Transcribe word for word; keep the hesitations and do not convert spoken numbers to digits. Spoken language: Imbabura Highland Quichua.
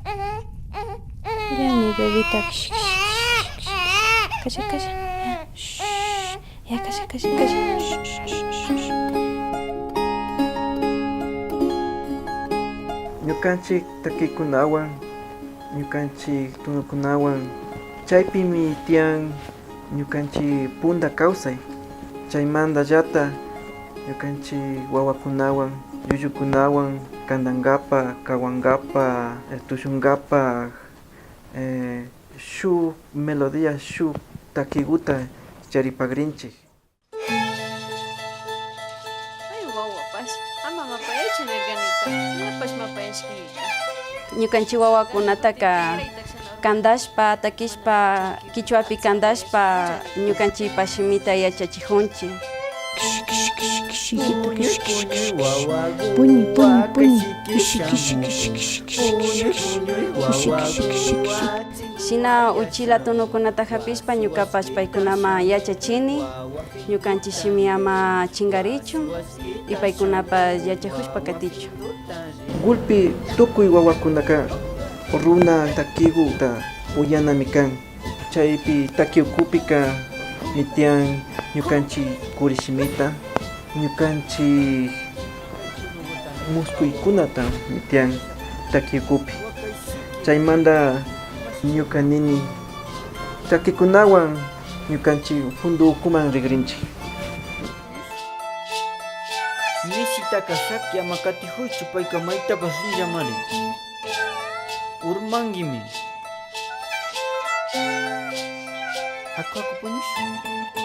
Ya, mi bebita. Sh, sh, sh, sh. Calla, calla. Ya, sh, sh. Ya, calla, calla, calla. Sh, sh, sh, sh. Ñukanchik takikunawan, ñukanchik tunukunawan, chaypimi tiyan ñukanchik punta kawsay. Chaymantallata ñukanchik wawakunawan, llullukunawan kantankapa, kawankapa, eh, tushunkapa, eh, shuk melodía, shuk takikuta charipakrinchik. Ay, wawapash, ama mapayaychu nirkanita. Ñapash mapayashkanki. Ñukanchik wawakunataka kantashpa, takishpa, kichwapi kantashpa, ñukanchikpa shimita yachachikunchik. Kishi, kishi, kishi, kishi, hijito, kishi, kishi, kishi. Puñuy, puñuy, puñuy. Kishi, kishi, kishi, kishi, kishi, kishi, kishi. Kishi, kishi, kishi, kishi. Shina uchilla tunukunata hapishpa, ñukapash paykunaman yachachini. Ñukanchik shimi ama chinkarichun y paykunapash yachakushpa katichun. Gulpi tukuy wawakunaka runa takikuta uyanami kan. Chaypi taki ukupika mi tiyan ñukanchik kurishimita, ñukanchik muskuykunata mi tiyan taki ukupi. Chaymanta ñuka nini, takikunawan ñukanchik punta ukuman rikrinchik. Mishitaka saki ama katikuychu, payka maytapash rillamari. Urmankimi. Haku haku puñushun.